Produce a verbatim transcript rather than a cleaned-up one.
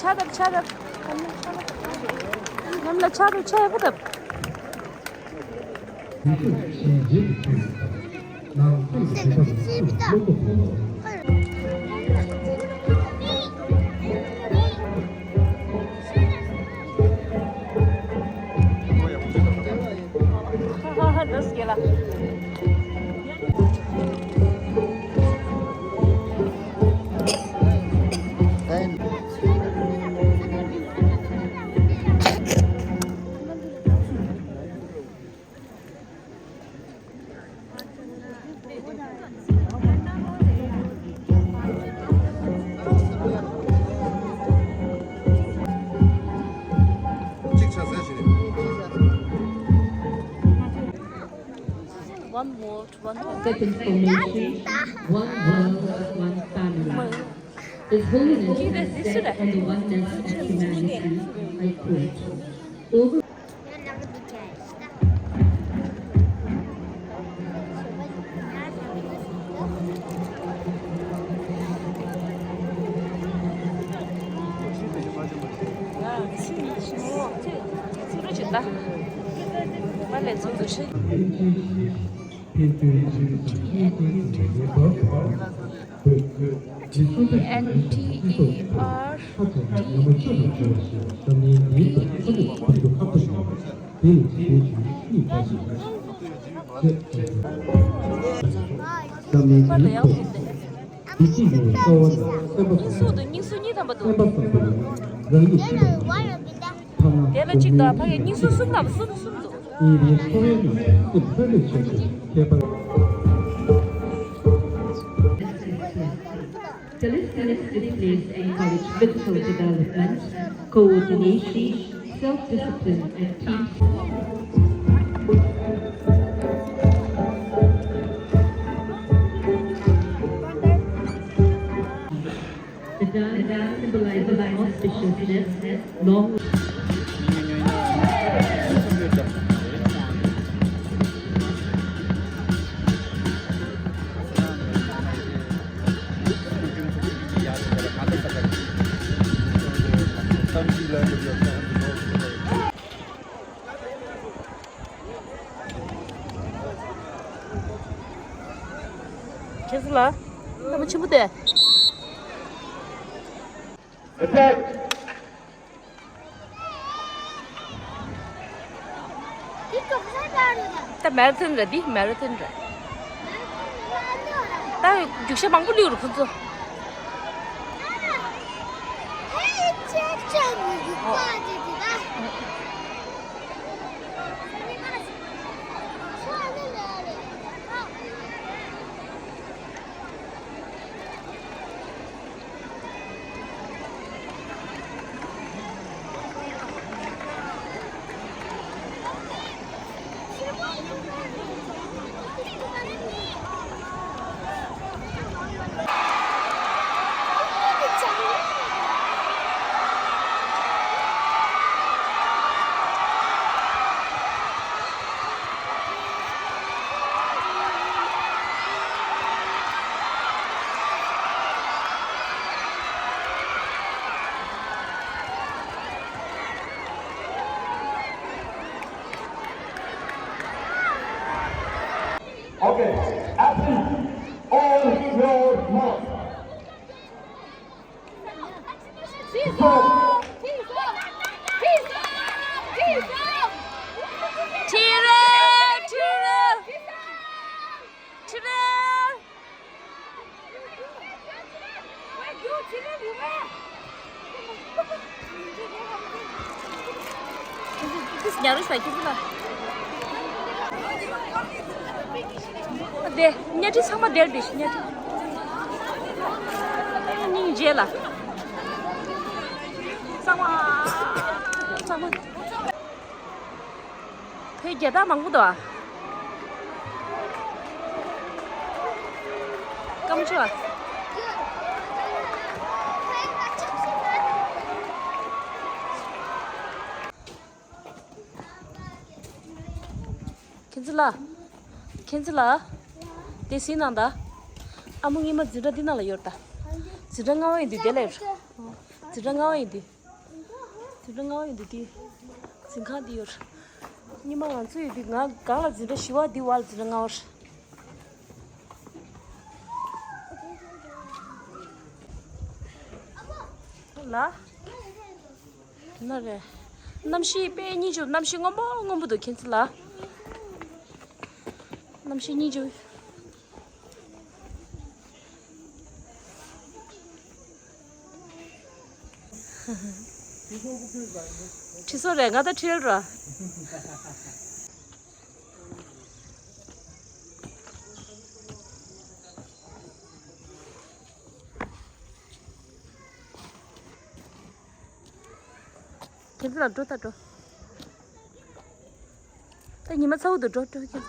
ཕྱག་བཏབ་ཕྱག་བཏབ། མཉམ་ལ་ཕྱག་བཏབ་ཕྱག་ཡག་པོ་བཏབ། One world, one family. Second formation, one world, one family. His Holiness has said on the oneness of humanity, I quote, over N T E R D E. སྙིང་སུ་གཉིས་ཐམ་པ་འདུག་དེ་ལ་གཅིག་དང་ཕ་གི་སྙིང་སུ་གསུམ་ཐམ་པ་གསུམ་གསུམ་འདུག Calisthenics displays encourage physical development, coordination, self-discipline, and team. The dance symbolizes auspiciousness, long ཁྱེད་ཚོ་ལ་རྣམ་པ་ཆེན་པོ་དེ། ད་མེ་ར་ཐོན་རེད། འདི་མེ་ར་ཐོན་རེད། ད་རྒྱུག་ཤར་མང་པོ་བླུགས་རེད་ཁོ་ཚོ། Okay, athlete, all your mark. དེ་གཉའ་ཁྲི་ཚང་མ་དེར་བསྡད་ཤིག་གཉའ་ཁྲི། སྙིང་རྗེ་ལ། ཚང་མ། ཚང་མ། བོད་རྒྱལ་དར་མང་པོ་འདུག་ཨ། སྐམ་ཆུ་ཨ། མཁྱེན་བརྩེ་ལགས། མཁྱེན་བརྩེ་ལགས། དེ་གཟིགས་གནང་དང་། ཨ་མ་སྔོན་མ་འཛིན་གྲྭ་འདི་ནང་ལ་ཡོད་རེད་ད། འཛིན་གྲྭ་ལྔ་པ་ཡིན་དུས་དེ་ལ་ཡོད་རེད། འཛིན་གྲྭ་ལྔ་པ་ཡིན་དུས། འཛིན་གྲྭ་ལྔ་པ་ཡོད་འདུག་དེ། འཛིན་ཁང་འདི་ཡོད། ཉི་མ་ང་ཚོ་ཡོད་དུས་ང་སྒང་ལ་འཛིན་གྲྭ་བཞི་པ་འདི་བར་ལ་འཛིན་གྲྭ་ལྔ་པ་རེད། ལ། ན་རེད། གནམ་གཤིས་དཔེ་སྙིང་རྗེ། གནམ་གཤིས་སྔོན་པོ་སྔོན་པོ་འདུག་ཁྱེད་ཚོ་ལ། གནམ་གཤིས་སྙིང་རྗེ། ཁྲི་སོ་རེད། ང་ད་ཁྲིལ་ར། ཁྱེད་ཚོ་ལ་འགྲོ་ད་འགྲོ། ད་ཉི་མ་ཚ་བོ་འདུག་འགྲོ་འགྲོ་ཁྱེད་ཚོ།